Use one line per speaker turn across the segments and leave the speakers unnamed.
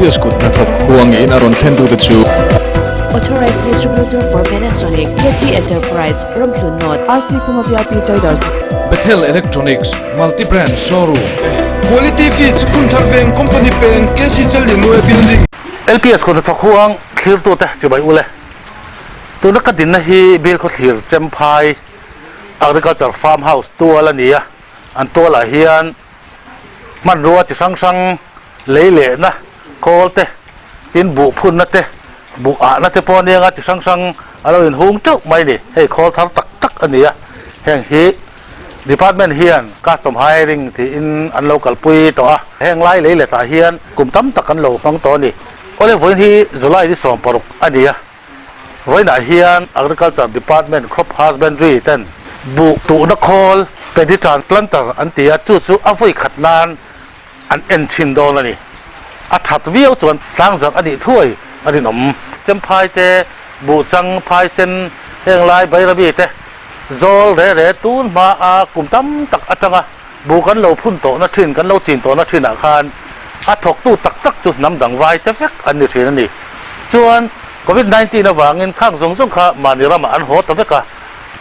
LPS kut hnathawk huangin a rawn thlentute chu.
Authorized Distributor for Panasonic, KT Enterprise, Ramhlun North, RC Kuma VIP Traders.
Bethel Electronics, Multi Brand Showroom.
Quality Feeds, Hunthar Veng Company Peng, KC Challinuai Building.
LPS kut hnathawk huang thlirtute chibai ule. Tuna ka dinna hi Bilkhawthlir Chemphai Agriculture Farm House tual a ni a, an tualah hian hmanrua chi hrang hrang lei lehna khawl te, tin buh phunna te, buh ahna te pawh anianga chi hrang hrang a lo inhung teuh mai a ni. Hei khawl thar tak tak a ni a, heng hi department hian custom hiring tiin an lo kalpui tawh a, heng lai lei letah hian kum tam tak an lo hmang tawh a ni. Awle vawiin hi July ni 16 a ni a. Vawiinah hian Agriculture Department Crop Husbandry ten buh tuhna khawl Paddy Transplanter an ti a, chu chu a vawi khat nan an en chhin dawn a ni. A that viau chuan tlangzarh a nih thuai a rinawm. Chemphai te, buhchang, phaisen, heng lai Bairabi te zawl re re tun hma a kum tam tak atanga buh kan lo phun tawhna thin, kan lo chin tawhna thinah khan a thawktu tak tak chu hnam dang vai te vek an ni thin a ni. Chuan Covid 19 avangin khang zawng zawng kha mahni ramah an haw ta vek a,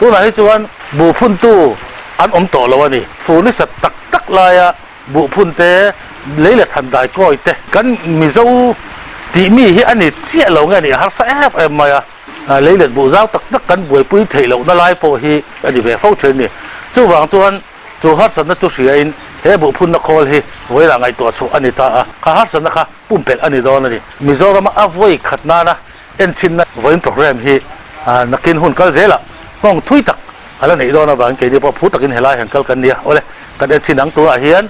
tunah hi chuan buh phuntu an awm tawh lo a ni. Fur ni sat tak tak laia buh phun te, lei leh than dai kawi te kan Mizo tih mi hi a ni chiah lo nge a nih a harsa em em mai a. Lei let buh zau tak tak kan buaipui theih lohna lai pawh hi a ni ve fo thin a ni. Chuvang chuan chu harsatna chu hriain he buhphunna khawl hi vawilah ngaihtuah chhuah a ni ta a, kha harsatna kha pumpelh a ni dawn a ni. Mizorama a vawi khat nana enchhinna vawiin programme hi nakin hun kal zelah nghawng thui tak a la neih dawn avangin keini pawh phu takin helai han kal kan nia. Awle, kan enchhin ang turah hian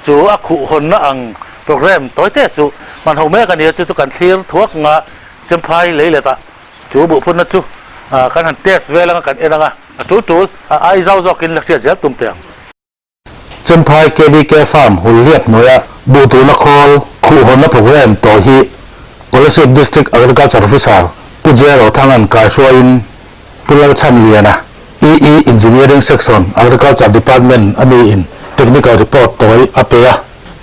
chu a khuhhawnna ang programme tawite chu hmanho mek a ni a, chu chu kan thlir thuak nga Chemphai lei letah chu buhphunna chu kan han test vel anga kan en anga a tul tul a ai zau zawkin la hriat zel tum teh ang.
Chemphai KBK Farm Hulhliap hnuaia buh tuhna khawl khuhhawnna programme tawh hi Kolasib District Agriculture Officer Pu J Rothanga'n kaihruaiin Pu Lalchhamliana, EE Engineering Section, Agriculture Department a miin technical report tawi a pe a.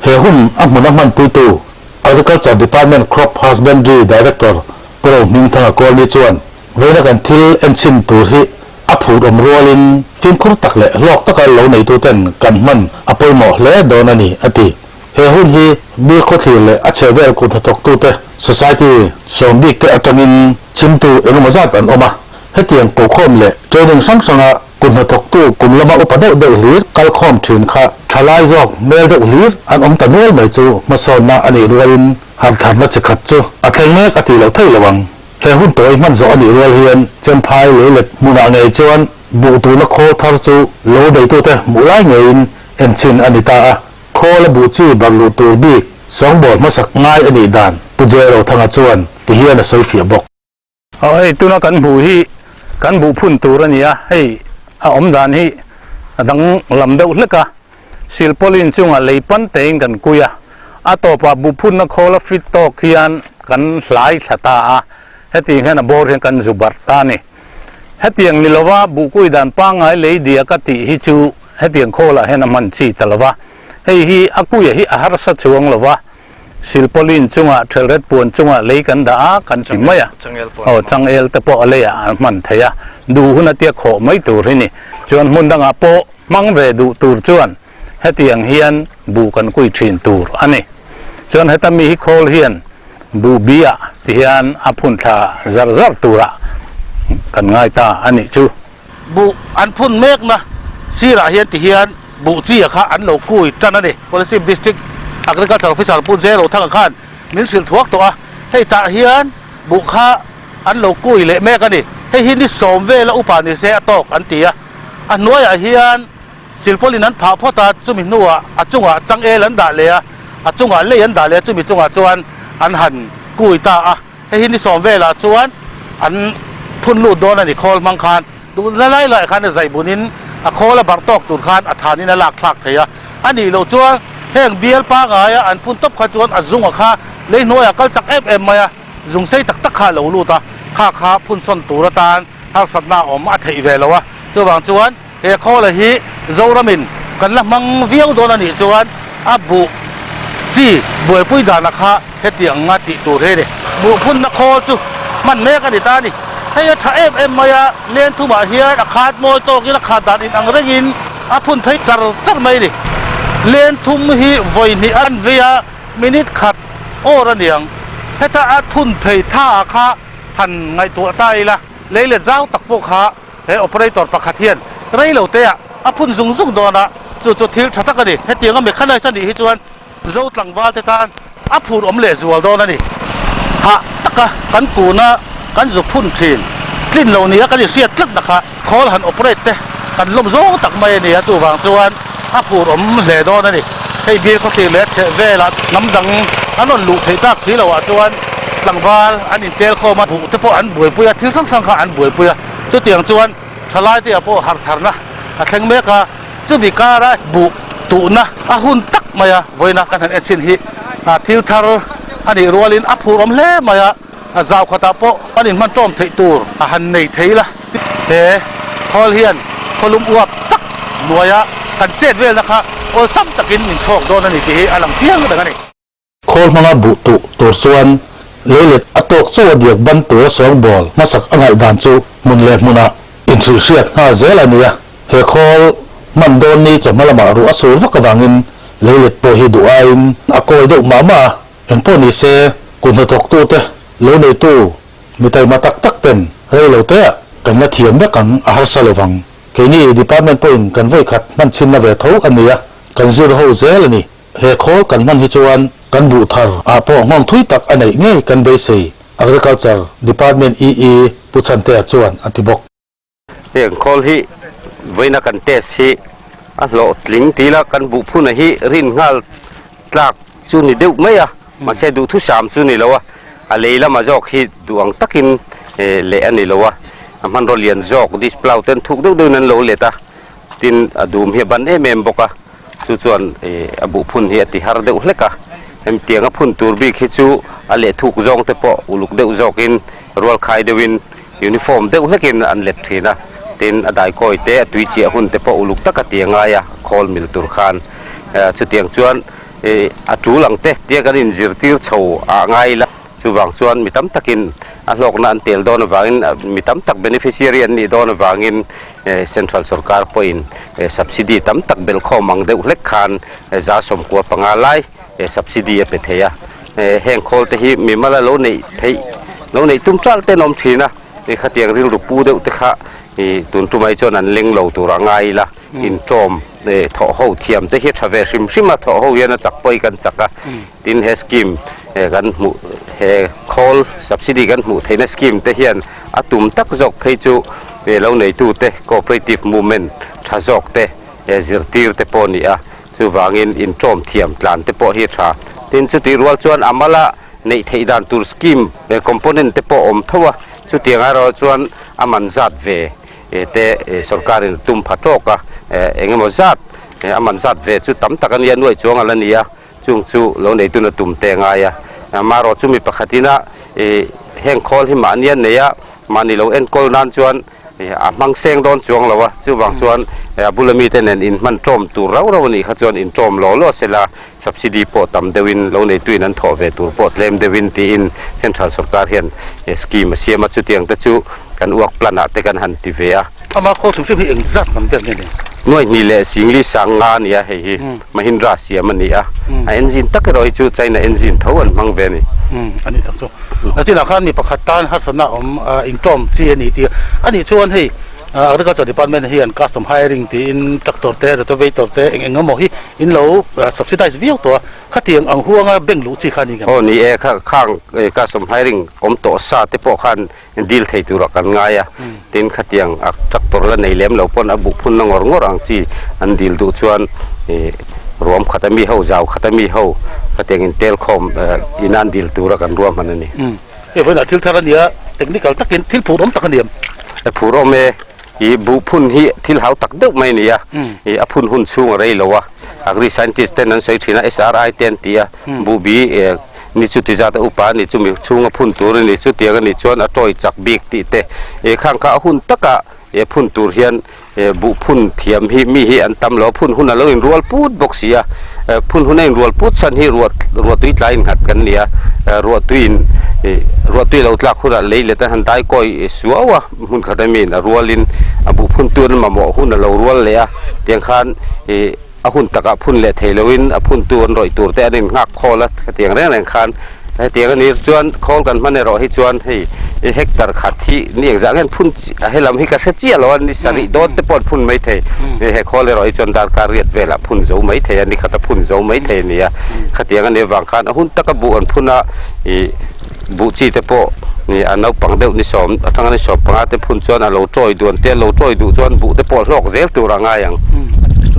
He hun a hmuna hmanpuitu Agriculture Department Crop Husbandry Director Pu Rohmingthanga Kawlni chuan vawiina kan thil enchhin tur hi a phut awm rualin fimkhur tak leh hlawk taka lo neituten kan hman a pawimawh hle dawn a ni, a ti. He hun hi Bill Khawthlir leh a chhehvel kut hnathawktute Society sawm bikte atangin chhimtu engemaw zat an awm a. Hetiang kohkhawm leh training hrang hranga kut hnathawktu kum lama upa deuh deuh hlir kalkhawm thin kha thalai zawk hmel deuh hlir an awm ta nual mai chu hmasawnna a nih rualin hartharna chi khat chu a thleng mek a tih loh theih lo ang. He hun tawi hman zawh a nih rual hian Chemphai leilet hmunah ngei chuan buh tuhna khawl thar chu lo beitute hmuh lai ngeiin enchhin a ni ta a. Khawl a buh chi bar luh tur bik sawngbawl hmasak ngai a nih dan Pu Jairothanga chuan ti hian a sawi fiah bawk.
Aw hei tuna kan hmuh hi kan buh phun tur a ni a, hei a awm dan hi a dang lam deuh hlek a, silpaulin chungah lei pan tein kan kui a, a tawpah buh phunna khawl a fit tawk hian kan hlai thla ta a, hetiang hian a bawr hian kan zu barh ta a ni. Hetiang ni lova buh kui dan pangngai lei diak a tih hi chu hetiang khawlah hian a hman chi ta lova, hei hi a kuia hi a harsa chuang lova, Silpaulin chungah thelret puan chungah lei kan dah a, kan ti mai a. Aw, changel te pawh a leiah an hman thei a, duh hun a tia khawh mai tur hi ni. Chuan hmun dangah pawh hmang ve duh tur chuan hetiang hian buh kan kui thin tur a ni. Chuan heta mi hi khawl hian buh biah ti hian a phun thla zar zar turah kan ngai ta a nih chu.
Buh an phun mekna sirah hian ti hian buh chi a kha an lo kui tan a ni. Kolasib District Agriculture Officer Pu J Rothanga khan min hrilh thuak tawh a, hei tah hian buh kha an lo kui leh mek a ni. Hei hi ni sawm vela upa ni se a tawk an ti a, a hnuaiah hian silpaulin an phah phawt a, chumi hnuah a chungah changel an dah leh a, a chungah lei an dah leh a, chumi chungah chuan an han kui ta a. Hei hi ni sawm velah chuan an phun lut dawn a ni khawl hmang khan duh la lai lai khan a zai bunin a khawl a barh tawk tur khan a thanin a lak thlak thei a, a nih loh chuan heng bial pangaia an phun tawp kha chuan a zunga kha lei hnuaiah kal chak em em mai a, zung sei tak tak kha a lo lut a, kha kha phun sawn tur atan harsatna a awm a theih ve lo a, chuvang chuan he khawla hi Zoramin kan la hmang viau dawn a nih chuan a buh. Chi buaipui dana kha hetiang anga tih tur hi a ni. Buh phunna khawl chu hman mek a ni ta a ni. Hei a tha em em mai a, len thumah hian a khat mawi tawkin a khat dan inang rengin a phun phei char char mai a ni. Len thum hi vawi hnih an vei a, minute khat awr a niang. Heta a phun phei tha kha han ngaihtuah ta ila, lei let zau tak pawh kha he operator pakhat hian rei lo te ah a phun zung zung dawn a, chu chu thil tha tak a ni. Hetianga mechanized a nih hi chuan Zo tlangval te tan a phur awm leh zual dawn a ni. Hah taka kan kuna kan zu phun thin tlin lo nia kan inhriat tlatna kha khawl han operate te kan lawm zawng tak mai a ni a, chuvang chuan a phur awm hle dawn a ni. Hei bir khawthlir leh chheh velah hnam dang an rawn luh theih tak si loah chuan tlangval an intel khawm a, buh te pawh an buaipui a, thil hrang hrang kha an buaipui a, chutiang chuan thalai te ah pawh harh tharna a thleng mek a. Chumi kara buh tuhna a hun tak mai a, vawiina kan han en chhin hi thil thar a nih rualin a phur awm hle mai a, zau khatah pawh an inhman tawm theih tur a han nei thei la. He khawl hian khawlum uap tak hnuaia kan chet velna kha awlsam takin min chhawk dawn a ni tih hi a lang chiang reng a ni.
Khawl hmanga buh tuh tur chuan leilet a tawk chauh a diak ban tura sawngbawl hmasak a ngaih dan chu hmun leh hmunah inhrilhhriat nghal zel a ni a. He khawl hman dawn ni chawhma lamah ruah a sur vak avangin leilet pawh hi duh aiin a kawi deuh mah mah a. Engpawh ni se, kut hnathawktute, lo neitu, mi taima tak tak ten rei lo teah kan la thiam vek ang a harsa lovang. Keini department pawhin kan vawikhat hman chhinna ve tho a ni a, kan zir ho zel a ni. He khawl kan hman hi chuan kan buh thar ah pawh nghawng thui tak a neih ngei kan beisei, Agriculture Department EE Pu Chhantea chuan a ti bawk.
Heng khawl hi vawiina kan test hi a hlawhtling ti ila kan buh phuna hi rin nghal tlak chu ni deuh mai a, mahse duhthusam chu ni lo a, a lei lama zawk hi duh ang takin leh a ni lo a, a hmanraw lian zawk disc plough ten thuk deuh deuhin an lo let a, tin a dum hi a ban em em bawk a. Chu chuan a buh phun hi a ti har deuh hlek a, hemtiang a phun tur bik hi chu a leh thuk zawng te pawh uluk deuh zawkin rual khai deuhin uniform deuh hlekin an let thin a, tin a daikawi te a tui chiah hun te pawh uluk taka ti a ngai a, khawl mil tur khan chutiang chuan a tul ang te tia kan inzirtir chho ah ngai ila. Chuvang chuan mi tam takin a hlawkna an tel dawn avangin mi tam tak beneficiary an nih dawn avangin Central sorkar pawhin subsidy tam tak belhkhawm ang deuh hlek khan 95 lai subsidy a pe thei a. Heng khawl te hi mi mala lo neih theih lo neih tum ṭalh ten awm ṭhin a, khatiang rilru pu deuh te kha tun tumai chuan an leng lo tur a ngai ila. Inṭawm thawh ho thiam te hi a ṭha ve hrim hrim a, thawh ho hian a chak pawhin kan chak a. Tin he scheme kan hmuh he khawl subsidy kan hmuh theihna scheme te hian a tum tak zawk phei chu lo neitute cooperative movement tha zawk te zirtir te pawh a ni a, chuvangin inṭawm thiam tlan te pawh hi a tha. Tin chutih rual chuan a mala neih theih dan tur scheme component te pawh a awm tho a, chutiang erawh chuan a man zat ve te sorkarin a tum pha tawk a, engemaw zat a man zat ve chu tam tak a nia nuaih chuang a la ni a. Chung chu lo neitun a tum te ngai a, amaherawh chu mi pakhatin a heng khawl hi mahni a nei a, mahni lo enkawl nan chuan a hmang seng dawn chuang lo a, chuvang chuan a bula mite nen inhman tawm tur rau rau a nih kha chuan intawm law law se la, subsidy pawh tam deuhin lo neituin an thawh ve tur pawh tlem deuhin tiin Central sorkar hian scheme a siam a, chutiang te chu kan work plan ah te kan han ti ve a.
Ama khawl hrim hrim hi eng zat hnam vel nge ni?
Nuaih hnih leh Singli sang nga a ni a, hei hi Mahindra siam a ni a, a engine tak erawh hi chu China engine tho an hmang ve a ni.
A ni tak chu. Nachinah khan mi pakhat tan harsatna a awm inṭawm chi a ni tih a nih chuan hei Agriculture Department hian custom hiring tiin tractor te, rotavator te eng eng emaw hi in lo subsidize viau tawh a, khatiang ang huanga bank luh chi kha a ni ngem?
Aw ni e, khang custom hiring awm tawh sa te pawh khan Dil thei turah kan ngai a, tin khatiang a tractor la nei lem lo pawn a buh phunna ngawr ngawr ang chi an dil duh chuan ih ruam khat a mi ho, zau khat a mi ho khatiang in tel khawm ina an dil tura kan ruahman a ni.
Hei vawiinah thil thar a nia, technical takin thil phur awm tak a ni em?
Phur awm e, ih buh phun hi thil hau tak deuh mai a ni a, ih a phun hun chhung a rei lo a, agri scientist ten an sawi thin a, SRI te an ti a, buh bi Ni chu ti zat a upa a nih chu mi chhunga phun tur a nih chu tiang a nih chuan a tawi chak bik tih te eh khang kha a hun taka eh phun tur hian eh buh phun thiam hi mi hi an tam lo a phun hun a lo inrual put bawk si a. Phun hun a inrual put chhan hi ruah ruahtui tlai innghat kan ni a, ruahtui in ruahtui lo tlak hunah lei let an han dai kawi suau a, hmun khat a miin a rualin a buh phun tuan mamawh hun a lo rual leh a, tiang khan ih a hun takah phun leh thei loin a phuntu an rawih tur te an innghak khawl a, hetiang reng reng khan hetiang a ni chuan khawl kan hman erawh hi chuan hei hectare khat hi ni engzah nge an phun a helam hi ka hre chiah lo a ni sarih dawn te pawh an phun mai thei he khawl erawh hi chuan darkar riat velah phun zo mai thei a ni khat a phun zo mai thei a ni a khatiang a nih avang khan a hun taka buh an phun a ih buh chi te pawh ih a naupang deuh ni sawm atanga ni 15 te phun chuan a lo tawi duan te a lo tawi duh chuan buh te pawh a hlawk zel tur a ngai ang.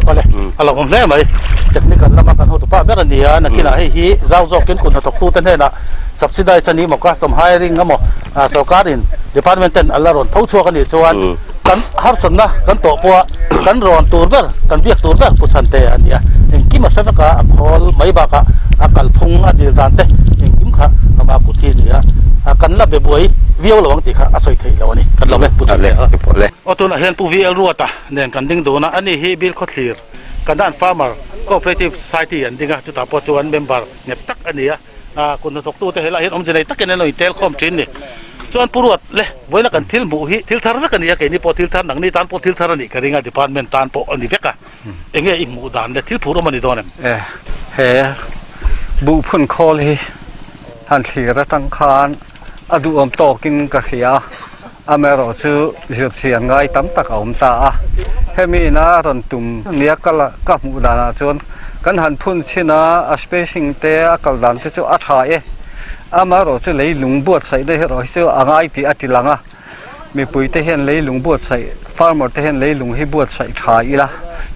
Awle a lo awm hle mai technical lama kan hotu pah ber a ni a nakinah hei hi zau zawkin kut hnathawktute hnenah subsidize a ni maw custom hiring emaw Sorkarin department ten a la rawn tho chhuak a nih chuan kan harsatna kan tawh pawha kan rawn tur ber, kan biak tur ber Pu Chhante a ni a. Engkim a hre vek a, a khawl mai bakah a kalphung a dil dan te engkim kha amah kut hi a ni a. Kan la be buai viau lo ang tih kha a sawi theih lo a ni. Kan lawm e Pu Chhante a. Aw tunah hian Pu VL Ruata nen kan ding dun a, ani hi Bilkhawthlir Kanan Farmer Cooperative Society an ding a, chutah pawh chuan member nghet tak a ni a. A kut hnathawktute helaiah hian awmze nei takin an lo intel khawm thin ni. Chuan Pu Ruat le, vawiina kan thil hmuh hi thil thar vek a ni a, keini pawh thil thar, nangni tan pawh thil thar a nih ka ring a, department tan pawh a ni vek a. Enge i hmuh dan le, thil phur awm a ni dawn em?
E, he buhphun khawl hi han thlir atang khan a duhawm tawkin ka hria a, amaherawh chu zirchhian ngai tam tak a awm ta a. Hemi ina rawn tum nia ka la ka hmuh danah chuan kan han phun chhin a, a spacing te a kal dan te chu a tha e. Amaherawh chu leilung buatsaih daih erawh hi chu a ngai tih a ti lang a. Mipui te hian leilung buatsaih, farmer te hian leilung hi buatsaih tha ila,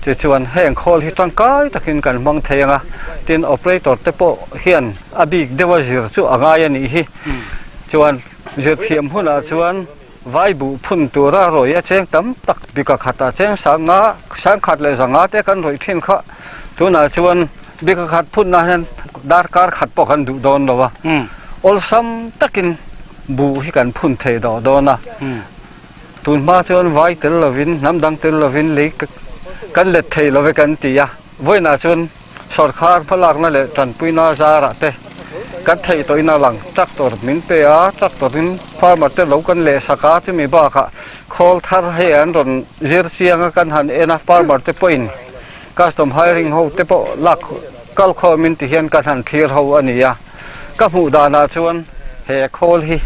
tichuan heng khawl hi tangkai takin kan hmang thei ang a, tin operator te pawh hian a bik deuha zir chu a ngai a nih hi. Chuan zirthiam hunah chuan vai buh phun tura rawih a cheng tam tak bika khatah cheng sanga sangkhat leh zanga te kan rawih thin kha tunah chuan bika khat phunna hian darkar khat pawh kan duh dawn lo a, awlsam takin Buh hi kan phun thei dawh dawn a, tun hma chuan vai tel lovin, hnam dang tel lovin lei kan let thei lo ve kan ti a, vawiinah chuan sawrkhar hmalakna leh tanpuina zarah te kan theih tawhin a lang. Tractor min pe a, tractor in farmer te lo kan leh sak a, chumi bakah khawl thar hei an rawn zir chiang a kan han en a, farmer te pawhin custom hiring ho te pawh lak kal khawmin ti hian kan han thlir ho a ni a. Ka hmuh danah chuan he khawl hi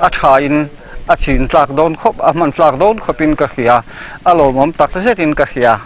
a thain a chin tlak dawn khawp, a hman tlak dawn khawpin ka hria, a lawmawm tak zetin ka hria.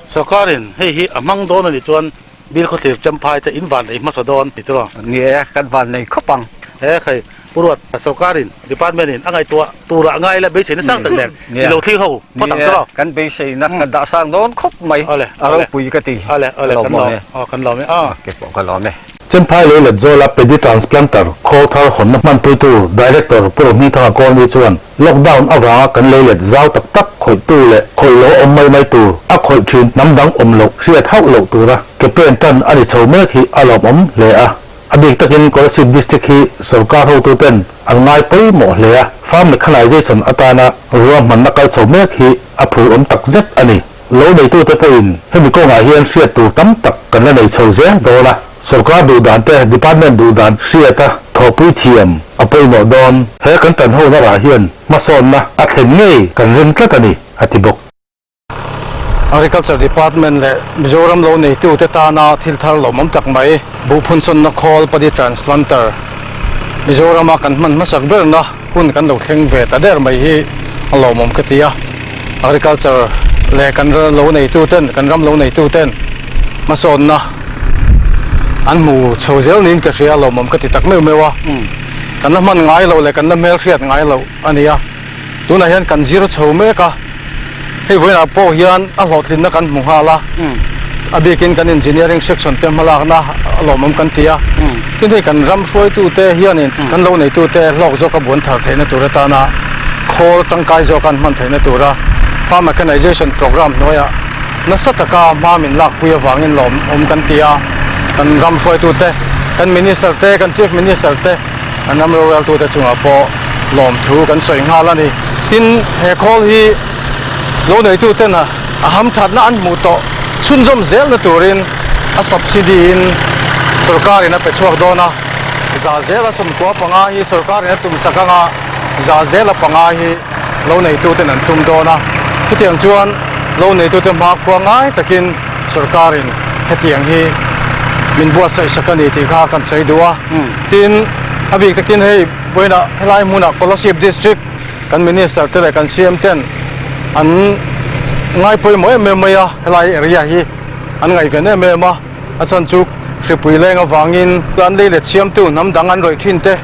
Sawrkarin hei hi a hmang dawn a nih chuan Bilkhawthlir Champhai te in van nei hmasa dawn ti tawh.
Ni e, kan van nei khawp ang.
He khai Pu Ruat, sawrkarin department in a ngaihtuah turah ngai la beiseina sang tak nen i lo thlir ho phawt ang tawh.
Kan beiseina kan dah sang dawn khawp mai, a ropui ka ti.
Ale, ale, kan lawm, kan lawm e.
Ke pawh ka lawm e.
Champhai lei let zawla Pedi Transplanter khawl thar hawnna hmanpuitu Director Pu Rohmingthanga Kawlni chuan Lockdown avanga kan lei let zau tak tak khawihtu leh khawih lo awm mai mai tur a khawih thin hnam dang awm loh hriat hauh loh tura ke pen tan a ni chho mek hi a lawmawm hle a. A bik takin Kolasib District hi sorkar hotuten an ngai pawimawh hle a, Farm Mechanization atana ruahmanna kal chho mek hi a phur awm tak zet a ni. Lo neitute pawhin hemi kawngah hian hriat tur tam tak kan la nei chho zel dawn a, sorkar duh dan te department duh dan hriata thawhpui thiam a pawimawh dawn. He kan tanhona rah hian hmasawnna a thlen ngei kan ring tlat a ni, a ti bawk.
Agriculture Department leh Mizoram lo neitute tana thil thar lawmawm tak mai, buhphunsawnna khawl, paddy transplanter, Mizorama kan hman hmasak berna hun kan lo thleng ve ta der mai hi a lawmawm ka ti a. Agriculture leh kan lo neituten, kan ram lo neituten hmasawnna an hmu chho zel niin ka hria, lawmawm ka ti tak meuh meuh a. Kan la hman ngai loh leh kan la hmelhriat ngai loh a ni a. Tunah hian kan zir chho mek a, hei vawiinah pawh hian a hlawhtlinna kan hmu nghal a, a bikin kan engineering section te hmalakna a lawmawm kan ti a, tin hei kan ram hruaitute hianin kan lo neitute hlawk zawka buan thar theihna tur atana khawl tangkai zawka an hman theihna tura farm mechanization programme hnuaiah nasa taka hma min lakpui avangin lawmawm kan ti a, kan ram hruaitute, kan minister te, kan chief minister te, An ram roreltute chungah pawh lawmthu kan sawi nghal a ni. Tin, he khawl hi lo neituten a hamthatna an hmuh tawh chhunzawm zelna turin a subsidy in sorkar in a pe chhuak dawn a, za zela 95 hi sorkar in a tum sak anga za zela 5 hi lo neitu ten an tum dawn a, chutiang chuan lo neitu te hmakhua ngai takin sorkar in hetiang hi min buatsaih sak a ni tih kha kan sawi duh a, tin a bik takin hei vawiinah helai hmunah Kolasib District kan Minister te leh kan CM ten an ngai pawimawh em em mai a, helai area hi an ngaihven em em a, a chhan chu hripui leng avangin an lei let siamtu hnam dang an rawih thin te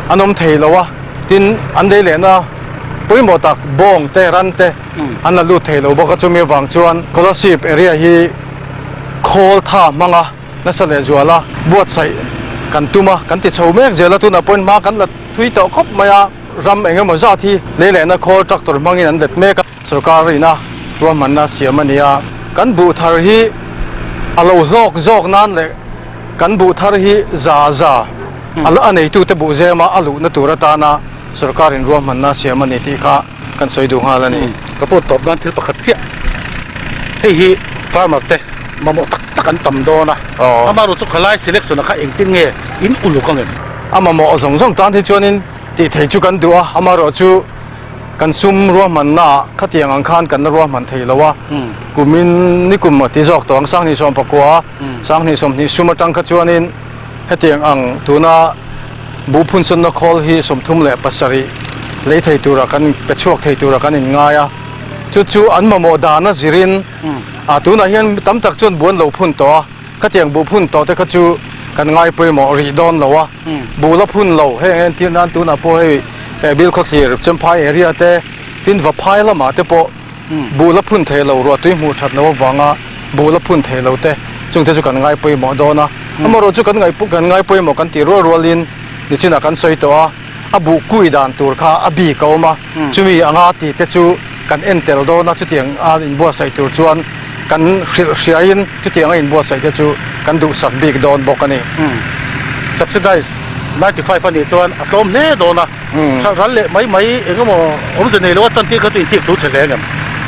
an awm thei lo a, tin an lei lehna pawimawh tak bawng te ran te an la lut thei lo bawk a, chumi avang chuan Kolasib area hi khawl tha hmang a nasa lehzual a buatsaih kan tum a, kan ti chho mek zel a, tunah pawhin hma kan la thui tawh khawp mai a. Ram eng emaw zat hi lei lehna khawl tractor hmangin an let mek a, sorkar ina ruahmanna siam a ni a. Kan buh thar hi a lo hlawk zawk nan leh kan buh thar hi za za a neitute buh zema a luhna tur atana sorkarin ruahmanna siam a ni tih kha kan sawi duh nghal a ni.
Ka pawh tawp nan thil pakhat chiah hei hi farmer te mamawh tak tak an tam dawn a, amaherawhchu chu khalai selection ah kha engtin nge in uluk ang em?
A mamawh zawng zawng tan hi chuanin Tih thei chu kan duh a, amaherawhchu kan sum ruahmannaah khatiang ang khan kan la ruahman thei lo a, kumin ni kum a ti zawk tawh ang, 2019, 2020 sum atang kha chuanin hetiang ang tuna buh phunsawnna khawl hi 37 lei thei tura kan pe chhuak thei tura kan inngai a, chu chu an mamawh dana zirin tunah hian tam tak chuan buh an lo phun tawh a. Khatiang buh phun tawh te kha chu kan ngai pawimawh rih dawn lo a, buh la phun lo heng entir nan tunah pawh hei Bilkhawthlir, Chemphai area te, tin Vaphai lamah te pawh buh la phun thei lo, ruahtui hmuh that loh avanga buh la phun thei lo te chung te chu kan ngai pawimawh dawn a. Amaherawh chu kan kan ngai pawimawh kan tih rual rualin nichinah kan sawi tawh a, a buh kui dan tur kha a bik a awm a, chumi anga tih te chu kan en tel dawn a, chutiang a inbuatsaih tur chuan kan hrilh hriain chutiang a inbuatsaih te chu kan duhsak bik dawn bawk a ni.
Subsidize 95 a nih chuan a tlawm hle dawn a, hralh ral leh mai mai eng emaw awmze nei lo a chantir kha chu inthik thu chhe hle ang em?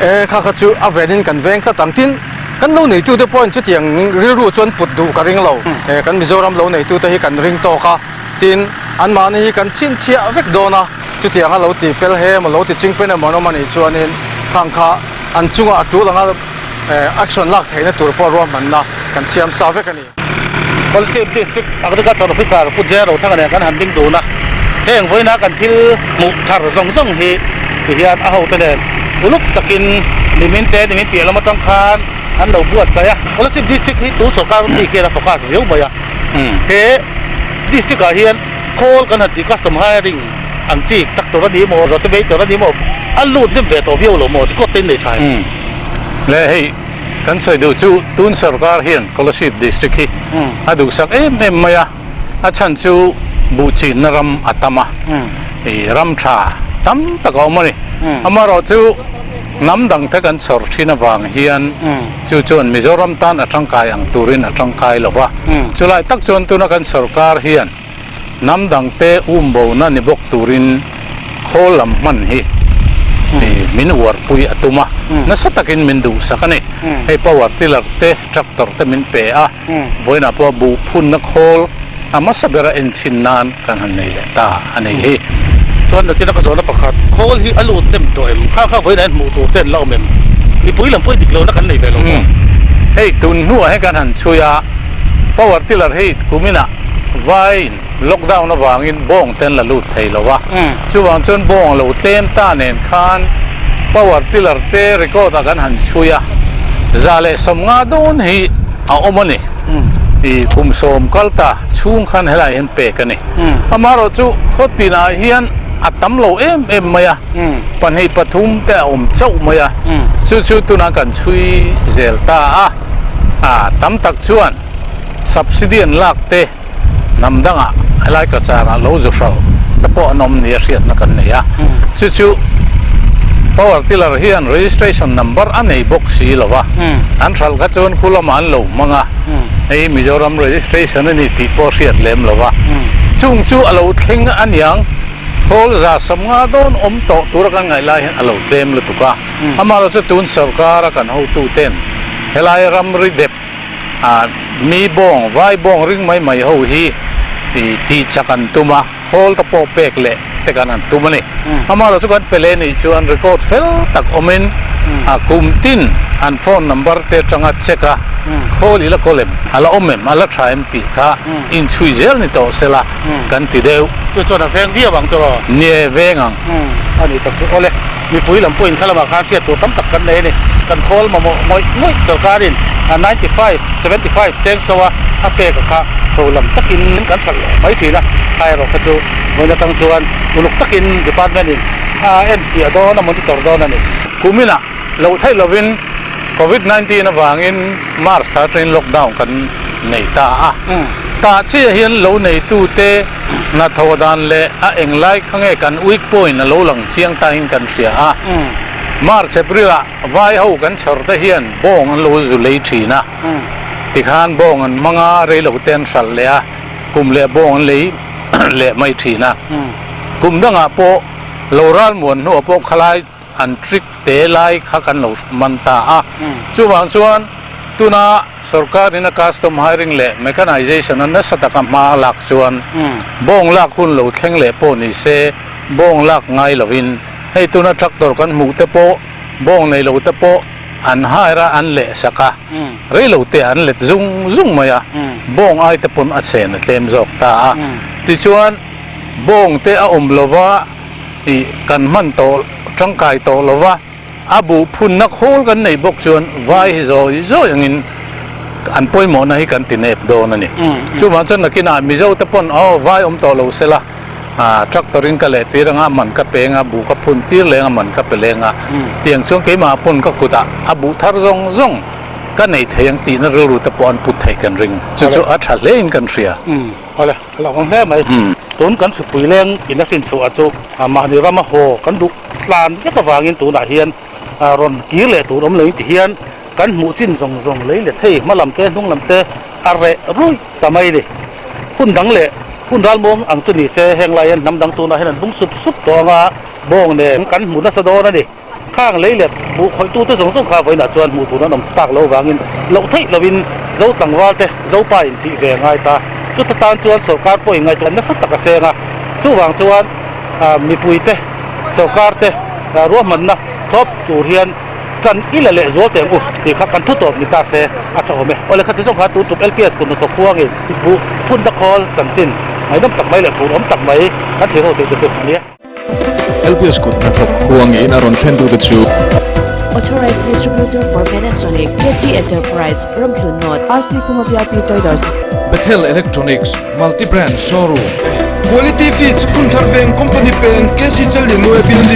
E, kha kha chu a venin kan veng tlat ang. Tin, kan lo neitute pawhin chutiang rilru chuan put duh ka ring lo. E, kan Mizoram lo neitute hi kan ring tawk a. Tin, anmahni hi kan chhinchhiah vek dawn a, chutianga lo ti pel he emaw lo ti ching pen emaw an awm a nih chuanin khang kha an chungah a tul anga action lak theihna tur pawh ruahmanna kan siam sa vek a ni.
Kolasib District Agriculture Officer Pu J Rothanga nen kan han ding dun a, heng vawiina kan thil hmuh thar zawng zawng hi tihian a hote nen uluk takin nimin te nimin piah lam atang khan an lo buatsaih a. Kolasib District hi tu sorkar bik hian a focus viau mai a. He district ah hian khawl kan han tih custom hiring ang chi tak tur a ni maw, rotavator a ni maw, a lut hnem ve tawh viau lo maw record te in nei tha em?
Le hei kan sawi duh chu tun sorkar hian Kolasib district hi a duhsak em em mai a, a chhan chu buh chinna ram a tam a, ih ram tha tam tak a awm a ni. Amaherawhchu hnam dang te kan chhawr thin avang hian Chu chuan Mizoram tan a tangkai ang turin a tangkai lo va. Chulai tak chuan tuna kan sorkar hian hnam dangte umbona ni bawk turin khawl lam hman hi min uarpui a tum a, nasa takin min duhsak a ni. Hei power tiller te, tractor te min pe a, vawiinah pawh buh phunna khawl a hmasa bera enchhin nan kan han nei leh ta a ni hi.
Chuan nakin a ka zawhna pakhat, khawl hi a lut hnem tawh em? Kha kha vawiinah hian hmuh tur te an la awm em? Mipui lam pawh i dik lohna kan nei ve lo maw?
Hei tun hnuah hian kan han chhui a, power tiller hi kuminah vaiin lockdown avangin bawng te an la lut thei lo a, chuvang chuan bawng a lo tlem ta nen khan power tiller te record ah kan han chhui a, 150 dawn hi a awm a ni. I kum 10 kal ta chhung khan helai hian pek a ni. Amaherawh chu khaw tinah hian a tam lo em em mai a, pahnih pathum te a awm chauh mai a, chu chu tunah kan chhui zel ta a, a tam tak chuan subsidy an lak te hnam dangah helai kacharah lo zu hralh te pawh an awm nia hriatna kan nei a, chu chu power tiller hian registration number a nei bawk si lo va, an hralh kha chuan khu lamah an lo hmang a. Hei Mizoram registration a ni tih pawh hriat lem lo va, chung chu a lo thleng a niang, khawl 150 dawn awm tawh tura kan ngaih lai hian a lo tlem lutuk a, amaherawhchu tun sorkara kan hotuten helai ramri dep Ah mi bawng, vai bawng ring mai mai ho hi tih chak an tum a, khawl te pawh pek leh te kan han tum a ni. Amaherawh chu kan pe leh nih chuan record fel tak awmin a kum tin an phone number te atanga check a, khawl i la kawl em, a la awm em, a la tha em tih kha inchhui zel ni tawh sela kan ti deuh.
Chu chuan a veng viau ang tawh.
Nie veng ang.
A ni tak chu awle. Mipui lam pawhin kha lamah khan hriat tur tam tak kan nei a ni. Kan khawl mamawh ngawih ngawih sorkarin 95, 75 seng so a a pek a kha tho lam takin kan hralh leh mai thin a. Kha erawh kha chu vawiin atang chuan uluk takin department in a enfiah dawn a monitor dawn a ni.
Kuminah loh theih lovin Covid 19 avangin March thla atangin lockdown kan nei ta a. Tah chiah hian lo neitute Hnathawh dan leh a englai kha nge kan weak point a lo lang chiang ta in kan hria a. March April ah vai ho kan chhawr te hian bawng an lo zu lei thin a. Tikhan bawng an hmang a, rei lo te an hralh leh a, kum leh bawng an lei leh mai thin a. Kum dangah pawh lo ral muan hnuah pawh khalai an trick te lai kha kan lo man ta a. Chuvang chuan tuna sorkar in a custom hiring leh mechanization a nasa taka hma a lak chuan bawng lak hun lo thleng leh pawh ni se bawng lak ngai lovin hei tuna tractor kan hmuh te pawh bawng nei lo te pawh an hire a an leh sak a rei lo te an let zung zung mai a bawng ai te pawn a chen a tlem zawk ta a. Tichuan bawng te a awm lova. Ih kan hman tawh tangkai tawh lo va, a buh phunna khawl kan neih bawk chuan vai hi zawi zawi angin an pawimawhna hi kan ti nep dawn a ni. Chuvang chuan nakinah Mizo te pawn aw vai awm tawh lo sela, tractor in ka leh tir anga man ka peng a, buh ka phun tir leng a man ka pe leng a, tiang chuan keimah pawn ka kutah a buh thar zawng zawng ka nei thei ang tihna rilru te pawh an put theih kan ring. Chu chu a tha hlein kan hria.
Awle, a lo awm hle mai. Tun kan hripui leng in a hrinchhuah chu mahni rama haw kan duh tlan vek avangin tunah hian rawn kir leh tur awm loin ti hian kan hmuh chin zawng zawng lei leh thei hma lam te hnung lam te a reh ruih ta mai ni. Hun dang leh hun ralmuang ang chu ni se heng lai hian hnam dang tunah hian an bung sup sup tawh anga bawng nen kan hmu nasa dawn a ni. Khang lei leh buh khawihtute zawng zawng kha vawiinah chuan hmuh tur an awm tak loh vangin loh theih lohin Zo tlangval te Zopa in tih ve a ngai ta. Chuta tan chuan sorkar pawhin ngaihtuah nasa tak a seng a, chuvang chuan mipui te sorkar te ruahmanna thlawp tur hian tan i la leh zual teh ang u tih kha kan thu tawp ni ta se a tha awm e. Awle khati zawng kha tun tum LPS kut hnathawk puangin buh phunna khawl chanchin ngaihnawm tak mai leh phur awm tak mai kan thlir ho tih te chu a nia.
LPS kut hnathawk huangin a rawn thlen tute chu.
Authorized Distributor for Panasonic, KT Enterprise, Ramhlun North, RC Khuma VIP Traders.
Bethel Electronics, Multi Brand Showroom.
Quality Feeds, Phunthar Veng Company Peng, KC Challianue Building.